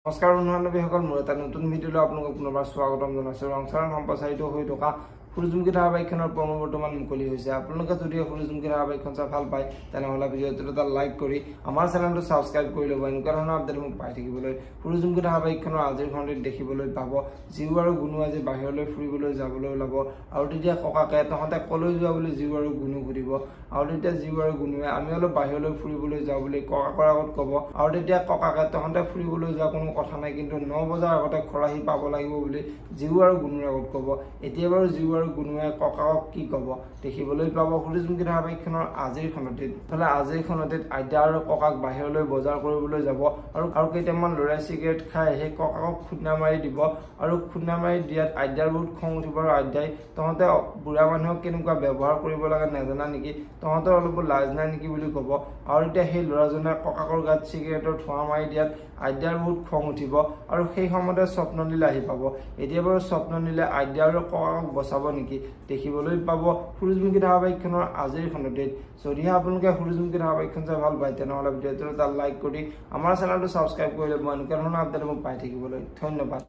নমস্কাৰ বন্ধু বান্ধৱীসকল, মোৰ এটা নতুন ভিডিঅ'লৈ আপোনালোকক পুনৰবাৰ স্বাগতম জনাইছোঁ। ৰংচাৰণ সম্প্ৰচাৰিত হৈ থকা সূৰুযমুখী ধাৰাবাহিকখনৰ প্ৰমো বৰ্তমান মুকলি হৈছে। আপোনালোকে যদি সূৰুযমুখী ধাৰাবাহিকখন চাই ভাল পায়, তেনেহ'লে ভিডিঅ'টোত এটা লাইক কৰি আমাৰ চেনেলটো ছাবস্ক্ৰাইব কৰি ল'ব এনেকুৱা ধৰণৰ আপডেটসমূহ পাই থাকিবলৈ। সূৰুযমুখী ধাৰাবাহিকখনৰ আজিৰ খণ্ডটিত দেখিবলৈ পাব, জীউ আৰু গুণু আজি বাহিৰলৈ ফুৰিবলৈ যাবলৈ ওলাব আৰু তেতিয়া ককাকে তহঁতে ক'লৈ যোৱা বুলি জীউ আৰু গুণুক সুধিব আৰু তেতিয়া জীউ আৰু গুণুৱে আমি অলপ বাহিৰলৈ ফুৰিবলৈ যাওঁ বুলি ককাকৰ আগত ক'ব। আৰু তেতিয়া ককাকে তহঁতে ফুৰিবলৈ যোৱা কোনো কথা নাই, কিন্তু 9 বজাৰ আগতে খৰাহি পাব লাগিব বুলি জীউ আৰু গুণুৰ আগত ক'ব। এতিয়া বাৰু জীউ আৰু গুণুৱে ককাকক কি ক'ব, দেখিবলৈ পাব সূৰুযমুখী ধাৰাবাহিকখনৰ আজিৰ খণ্ডটিত। ইফালে আজিৰ খণ্ডটিত আইতা আৰু ককাক বাহিৰলৈ বজাৰ কৰিবলৈ যাব আৰু কেইটামান ল'ৰাই চিগাৰেট খাই সেই ককাকক খুন্দা মাৰি দিব আৰু খুন্দা মাৰি দিয়াত আইতাৰ বহুত খং উঠিব আৰু আইতাই তহঁতে বুঢ়া মানুহক কেনেকুৱা ব্যৱহাৰ কৰিব লাগে নাজানা নেকি, তহঁতৰ অলপো লাজ নাই নেকি বুলি ক'ব। আৰু তেতিয়া সেই ল'ৰাজনে ককাকৰ গাত চিগাৰেটৰ ধোঁৱা মাৰি দিয়াত আইতাৰ বহুত খং উঠিব আৰু সেই সময়তে স্বপ্ননীল আহি পাব। এতিয়া বাৰু স্বপ্ননীলে আদ্যা আৰু ককাকক বচাব নেকি, দেখিবলৈ পাব সূৰুযমুখী ধাৰাবাহিকখনৰ আজিৰ খণ্ডটিত। যদিহে আপোনালোকে সূৰুযমুখী ধাৰাবাহিকখন চাই ভাল পায়, তেনেহ'লে ভিডিঅ'টো এটা লাইক কৰি আমাৰ চেনেলটো ছাবস্ক্ৰাইব কৰি ল'ব এনেকুৱা ধৰণৰ আপডেটসমূহ পাই থাকিবলৈ। ধন্যবাদ।